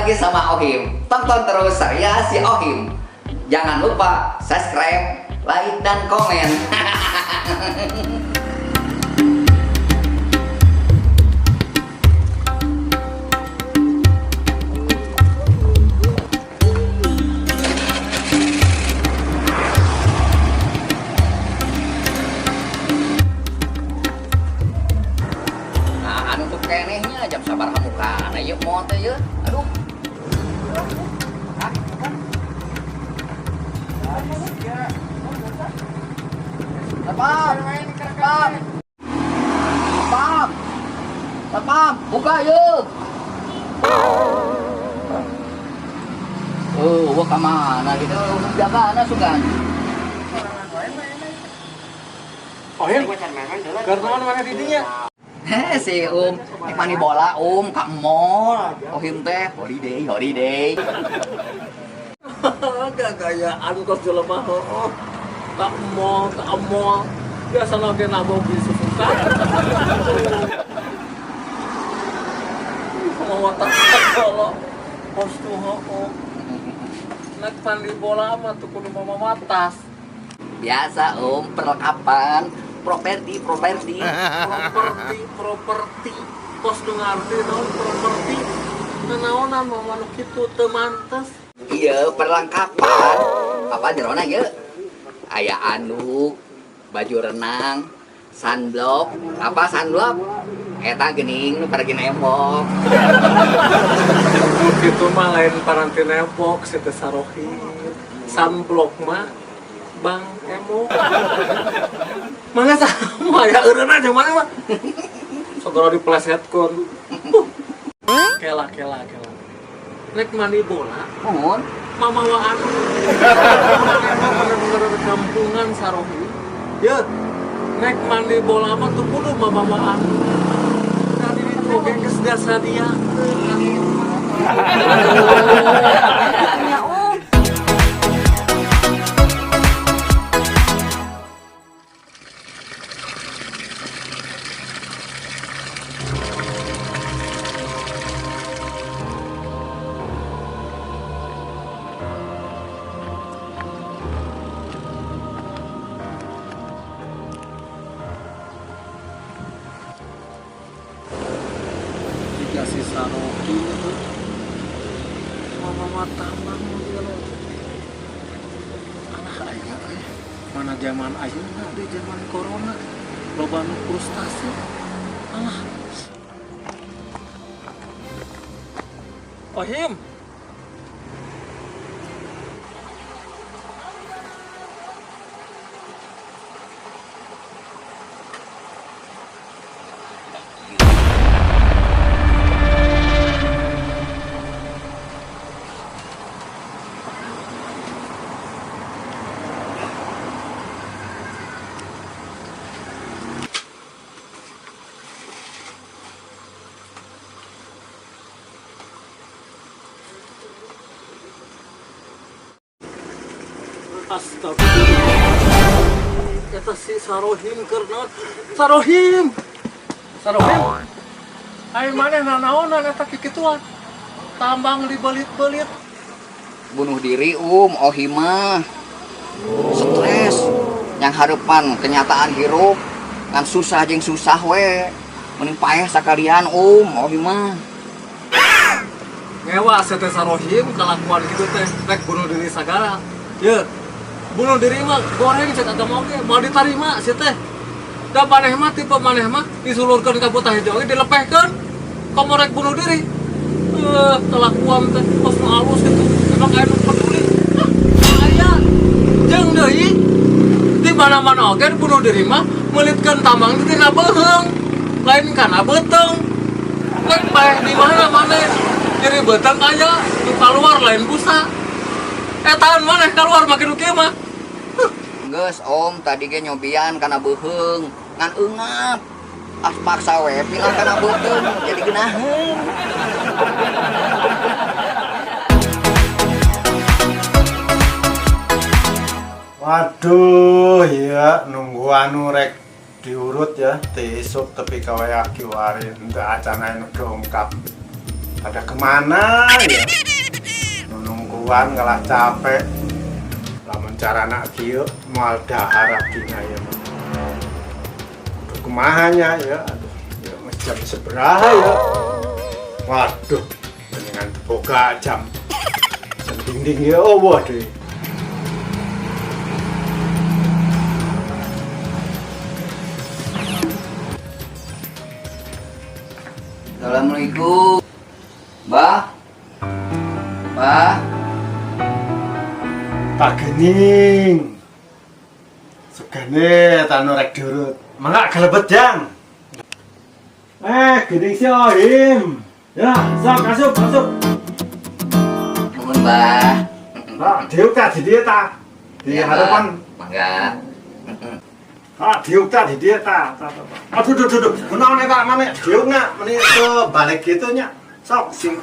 lagi sama Ohim. Tonton terus saya si Ohim. Jangan lupa subscribe, like, dan komen. Nah, anu tuh kenehnya jam sabar mukana yuk mau teh yeuh. Aduh. Satpam, satpam, satpam, satpam, buka yuk. Oh, gua kemana gitu? Jaga sugan. Oh iya, karena mana didinya? Heh, si nek mani bola ka mall. Ohim teh holiday, holiday. Gak gayaan kos jelema heuh. Ka mall, ka mall. Biasa oge nabok di susukan. Mau tas kalau kos tuh heuh. Nek mandi bola mah tuh kudu mama tas. Biasa perlengkapan, properti, properti. Properti, properti. Kos nu ngarti naon properti. Nanaonan mama nu kitu teu mantes. Iya, perlengkapan. Apa jerona ye? Aya anduk, baju renang, sunblock, apa sunblock? Eta geuning nu pergi nembok. Itu mah lain paranti nembok si teh sarohim. Sunblock mah Bang Emo. Mana sama ya eureun aja mana mah. Segera diplesetkeun. Kela kela kela. Nek mandi bola, Mohon. Mama wa anu. Bener-bener kampungan sarohim. Ye, nek mandi bola mah tuh kudu mama wa anu. Tadi itu oge geus disadiakeun. Ya Om. Dikasih sarohim itu mama tambang gitu. Alah aya eh mana zaman ayeuna di zaman corona loba nu frustasi. Alah. Ohim. Astagfirullah. Eta si Sarohim keur naon? Sarohim. Sarohim. Ai maneh nanaonan eta kikituan? Tambang dibelit-belit. Bunuh diri Ohim mah. Stres. Yang harapan kenyataan hirup ngan susah jeung susah we. Mending paeh sakalian Ohim mah. Ngewa sia teh Sarohim kelakuan gitu teh rek bunuh diri sagala. Ye. Bunuh diri mah goreng cek agama oge moal ditarima sia teh. Da maneh mah tipe maneh mah disulurkeun ka buta hijau oge dilepehkeun. Komo rek bunuh diri. Kelakuan teh kos nu alus gitu. Emang aya nu peduli. Ah, aya. Jeung deui di mana-mana oge bunuh diri mah meulitkeun tambang teh tina beuheung. Lain kana beuteung. Rek paeh di mana maneh? Jadi beuteung aya nu kaluar lain busa. Tahan maneh kaluar make nu kieu mah. Geus tadi ge nyobian kana beuheung ngan eungap. Ah paksa we pindah kana beuteung jadi geunaheun. Waduh, iya nunggu anu rek diurut ya, ti isuk tepi ka wayah kiwari henteu acan aya nu dongkap. Pada kemana ya? Nungguan kalah capek. Lamun carana kieu moal dahar abdina ya. Aduh, kumaha nya ya? Aduh, ya geus jam sabaraha ya? Waduh, mendingan boga jam jam dinding ya, oh waduh. Assalamualaikum. Bah. Bah. Tak gening. Sugane tanu rek diurut. Mangga kalebet, Jang. Eh, gening si Ohim. Ya, sok asup, asup. Nuhun, Bah. Nah, diuk ta di dieu ta. Di Ya, harapan. Bah. Mangga. Ah, diuk ta di dieu ta. Ta, ta, ta. Aduh, duh, duh, duh. Kunaon eta maneh diukna meni ke balik gitu nya. Sok sing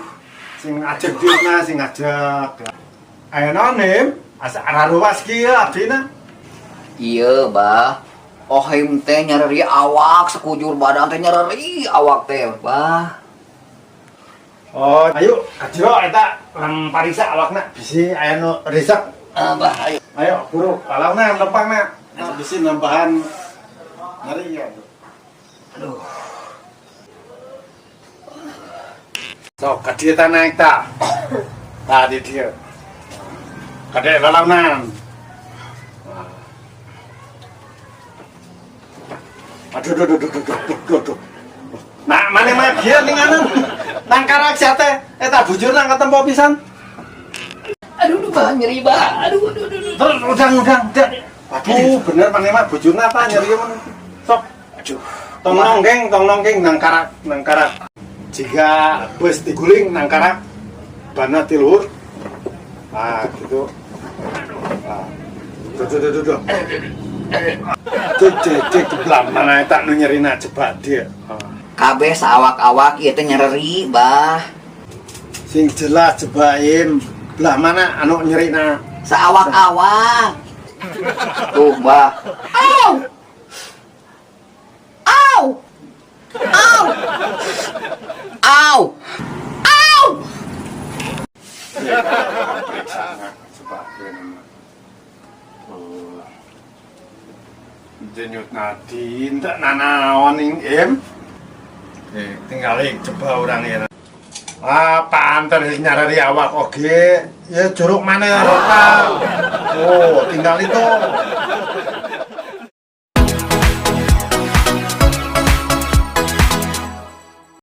sing ajeg diukna sing ajeg. Aya naon, Him? Asa araruas kieu abdina. Iya, Bah. Ohim teh nyereri awak, sekujur badan teh nyereri awak teh, Bah. Oh, ayo kajo eta lang pariksa awakna bisi aya nu risak. Ah, Bah, ayo. Ayo, buru, kalaunya lempangna. Nah, bisi nambahan nyeri ya. Aduh. Sok ka dieu ta naik ta. Tah di dieu. Kade lalaunan. Aduh, duh, duh, duh, duh, duh, duh, duh. Nah, maneh mah bieu ninganan. Nang karak sia teh, eta bujurna katempo pisan. Aduh, duh, Bah, nyeri, Bah. Aduh, aduh, aduh, aduh. Terus udang udang udang. Waduh, bener maneh mah bujurna apa nyeri mun. Sok. Aduh. Tong nonggeng, tong nonggeng nang karak, nang karak. Jika bus diguling nang karak, bana ti luhur. Ah, gitu. Ah. Duh, duh, duh, duh, duh. Cek, cek, cek, belah mana eta nu nyerina jebak dia. Ah. Kabeh saawak-awak ieu teh nyereri, Bah. Sing jelas jebakin belah mana anu nyerina. Saawak-awak. Tuh, Bah. Au! Au! Au! Au! Au! Jebakin. Oh. Denyut nadi, entek nanaon ing im. Eh, tinggali coba urang ya. Ah, panter nyarari awak oge. Ya curug mana rota. Oh, tinggal itu.